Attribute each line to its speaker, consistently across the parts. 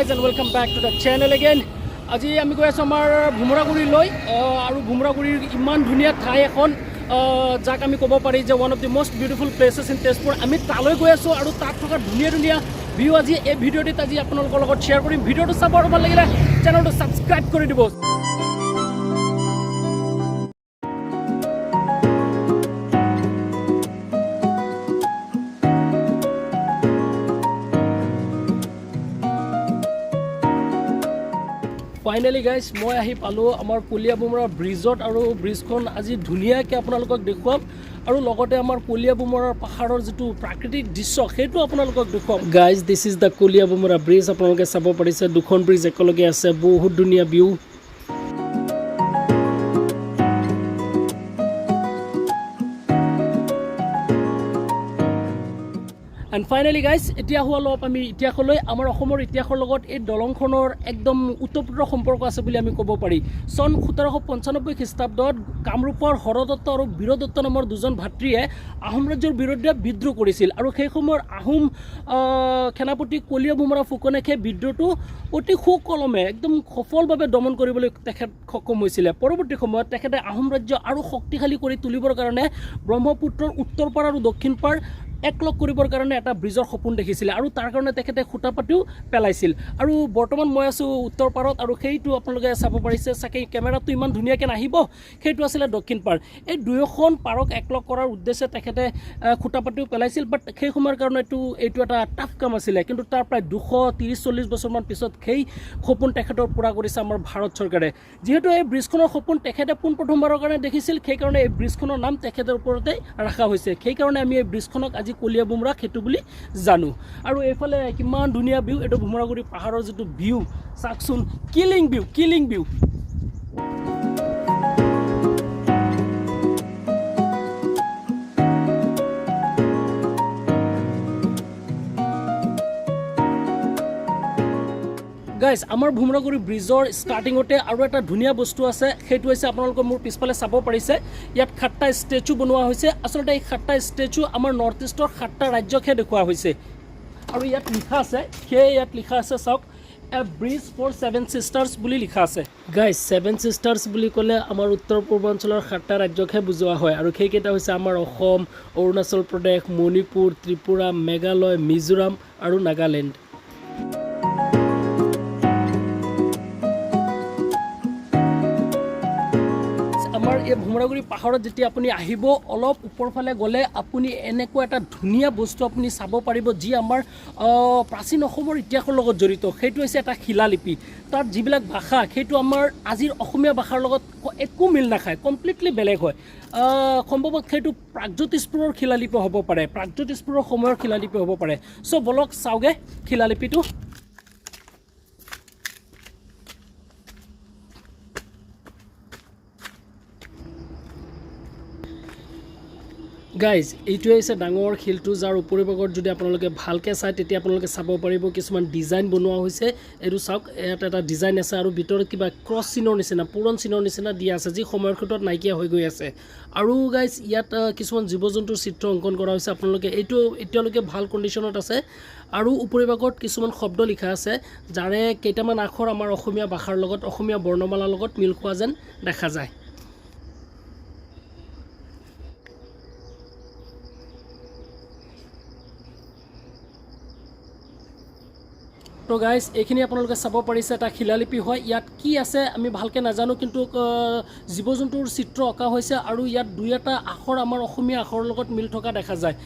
Speaker 1: Guys and welcome back to the channel again. আজি আমি গৈ আছোঁ আমাৰ ভোমোৰাগুৰিলৈ আৰু ভোমোৰাগুৰিৰ ইমান ধুনীয়া ঠাই এখন, যাক আমি ক'ব পাৰি যে one of the most beautiful places in Tezpur, আমি তালৈ গৈ আছোঁ আৰু তাত থকা ধুনীয়া ধুনীয়া ভিউ আজি এই ভিডিঅ'টিত আজি আপোনালোকৰ লগত শ্বেয়াৰ কৰিম। ভিডিঅ'টো চাব আৰু ভাল লাগিলে চেনেলটো ছাবস্ক্ৰাইব কৰি দিব। ফাইনেলি গাইজ, মই আহি পালোঁ আমাৰ কলীয়াভোমোৰা ব্ৰিজত আৰু ব্ৰিজখন আজি ধুনীয়াকৈ আপোনালোকক দেখুৱাম আৰু লগতে আমাৰ কলীয়াভোমোৰাৰ পাহাৰৰ যিটো প্ৰাকৃতিক দৃশ্য, সেইটো আপোনালোকক দেখুৱাম। Guys, this is the Kaliabhomora bridge. আপোনালোকে চাব পাৰিছে, দুখন ব্ৰিজ একেলগে আছে। বহুত ধুনীয়া ভিউ। এণ্ড ফাইনেলি গাইজ, এতিয়া হোৱা অলপ আমি ইতিহাসলৈ। আমাৰ অসমৰ ইতিহাসৰ লগত এই দলংখনৰ একদম ওতপ্ৰোত সম্পৰ্ক আছে বুলি আমি ক'ব পাৰি। চন 1795 খ্ৰীষ্টাব্দত কামৰূপৰ হৰদত্ত আৰু বীৰদত্ত নামৰ দুজন ভাতৃয়ে আহোম ৰাজ্যৰ বিৰুদ্ধে বিদ্ৰোহ কৰিছিল আৰু সেই সময়ৰ আহোম সেনাপতি কলীয়াভোমোৰা ফুকনে সেই বিদ্ৰোহটো অতি সুকলমে একদম সফলভাৱে দমন কৰিবলৈ তেখেত সক্ষম হৈছিলে। পৰৱৰ্তী সময়ত তেখেতে আহোম ৰাজ্য আৰু শক্তিশালী কৰি তুলিবৰ কাৰণে ব্ৰহ্মপুত্ৰৰ উত্তৰ পাৰ আৰু দক্ষিণ পাৰ একলগ কৰিবৰ কাৰণে এটা ব্ৰিজৰ সপোন দেখিছিলে আৰু তাৰ কাৰণে তেখেতে খুঁটা পাতিও পেলাইছিল। আৰু বৰ্তমান মই আছোঁ উত্তৰ পাৰত আৰু সেইটো আপোনালোকে চাব পাৰিছে চাগে, কেমেৰাটো ইমান ধুনীয়াকৈ নাহিব, সেইটো আছিলে দক্ষিণ পাৰ। এই দুয়োখন পাৰক একলগ কৰাৰ উদ্দেশ্যে তেখেতে খুঁটা পাতিও পেলাইছিল। বাট সেই সময়ৰ কাৰণে এইটো এটা টাফ কাম আছিলে। কিন্তু তাৰ প্ৰায় 230-40 বছৰমান পিছত সেই সপোন তেখেতৰ পূৰা কৰিছে আমাৰ ভাৰত চৰকাৰে। যিহেতু এই ব্ৰিজখনৰ সপোন তেখেতে পোনপ্ৰথমবাৰৰ কাৰণে দেখিছিল, সেইকাৰণে এই ব্ৰিজখনৰ নাম তেখেতৰ ওপৰতে ৰখা হৈছে। সেইকাৰণে আমি এই ব্ৰিজখনক আজি কলীয়াভোমোৰা সেতু বুলি জানো। আৰু এইফালে কিমান ধুনীয়া ভিউ! এইটো ভোমোৰাগুৰি পাহাৰৰ যিটো ভিউ, চাওকচোন। Killing view, killing view. Guys, আমাৰ ভোমোৰাগুৰি ব্ৰিজৰ ষ্টাৰ্টিঙতে আৰু এটা ধুনীয়া বস্তু আছে। সেইটো হৈছে আপোনালোকে মোৰ পিছফালে চাব পাৰিছে, ইয়াত সাতটা ষ্টেচু বনোৱা হৈছে। আচলতে এই সাতটা ষ্টেচু আমাৰ নৰ্থ ইষ্টৰ সাতটা ৰাজ্যকহে দেখুওৱা হৈছে আৰু ইয়াত লিখা আছে, সেয়ে ইয়াত লিখা আছে, চাওক, "A bridge for seven sisters" বুলি লিখা আছে। গাইজ, ছেভেন চিষ্টাৰ্ছ বুলি ক'লে আমাৰ উত্তৰ পূৰ্বাঞ্চলৰ সাতটা ৰাজ্যকহে বুজোৱা হয় আৰু সেইকেইটা হৈছে আমাৰ অসম, অৰুণাচল প্ৰদেশ, মণিপুৰ, ত্ৰিপুৰা, মেঘালয়, মিজোৰাম আৰু নাগালেণ্ড। আমাৰ এই ভোমোৰাগুৰি পাহাৰত যেতিয়া আপুনি আহিব, অলপ ওপৰ ফালে গ'লে আপুনি এনেকুৱা এটা ধুনীয়া বস্তু আপুনি চাব পাৰিব, যি আমাৰ প্ৰাচীন অসমৰ ইতিহাসৰ লগত জড়িত। সেইটো হৈছে এটা শিলালিপি। তাত যিবিলাক ভাষা, সেইটো আমাৰ আজিৰ অসমীয়া ভাষাৰ লগত একো মিল নাখায়, কমপ্লিটলি বেলেগ হয়। সম্ভৱতঃ সেইটো প্ৰাগজ্যোতিষপুৰৰ শিলালিপি হ'ব পাৰে, প্ৰাগজ্যোতিষপুৰৰ সময়ৰ শিলালিপি হ'ব পাৰে। চ' বলক চাওঁগে শিলালিপিটো। গাইজ, এইটোৱে হৈছে ডাঙৰ শিলটো, যাৰ উপৰিভাগত যদি আপোনালোকে ভালকৈ চায়, তেতিয়া আপোনালোকে চাব পাৰিব কিছুমান ডিজাইন বনোৱা হৈছে। এইটো চাওক, ইয়াত এটা ডিজাইন আছে আৰু ভিতৰত কিবা ক্ৰছ চিনৰ নিচিনা, পূৰণ চিনৰ নিচিনা দিয়া আছে, যি সময়ৰ ক্ষেত্ৰত নাইকিয়া হৈ গৈ আছে। আৰু গাইজ, ইয়াত কিছুমান জীৱ জন্তুৰ চিত্ৰ অংকন কৰা হৈছে। আপোনালোকে এইটো এতিয়ালৈকে ভাল কণ্ডিশ্যনত আছে আৰু উপৰিভাগত কিছুমান শব্দ লিখা আছে, যাৰে কেইটামান আখৰ আমাৰ অসমীয়া ভাষাৰ লগত, অসমীয়া বৰ্ণমালাৰ লগত মিল খোৱা যেন দেখা যায়। তো গাইজ, এইখিনি আপোনালোকে চাব পাৰিছে, এটা শিলালিপি হয়। ইয়াত কি আছে আমি ভালকৈ নাজানো, কিন্তু জীৱ জন্তুৰ চিত্ৰ অঁকা হৈছে আৰু ইয়াত দুই এটা আখৰ আমাৰ অসমীয়া আখৰৰ লগত মিল থকা দেখা যায়।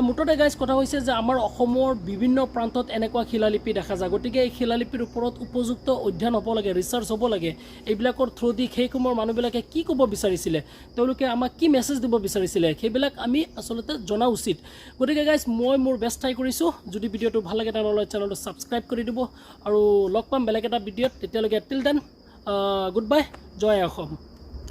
Speaker 1: মুঠতে গাইজ, কথা হৈছে যে আমাৰ অসমৰ বিভিন্ন প্ৰান্তত এনেকুৱা শিলালিপি দেখা যায়। গতিকে এই শিলালিপিৰ ওপৰত উপযুক্ত অধ্যয়ন হ'ব লাগে, ৰিচাৰ্চ হ'ব লাগে। এইবিলাকৰ থ্ৰু দি সেই সময়ৰ মানুহবিলাকে কি ক'ব বিচাৰিছিলে, তেওঁলোকে আমাক কি মেছেজ দিব বিচাৰিছিলে, সেইবিলাক আমি আচলতে জনা উচিত। গতিকে গাইজ, মই মোৰ বেষ্ট ট্ৰাই কৰিছোঁ। যদি ভিডিঅ'টো ভাল লাগে, তেনেহ'লে চেনেলটো ছাবস্ক্ৰাইব কৰি দিব আৰু লগ পাম বেলেগ এটা ভিডিঅ'ত। তেতিয়ালৈকে till then, good bye. জয় অসম।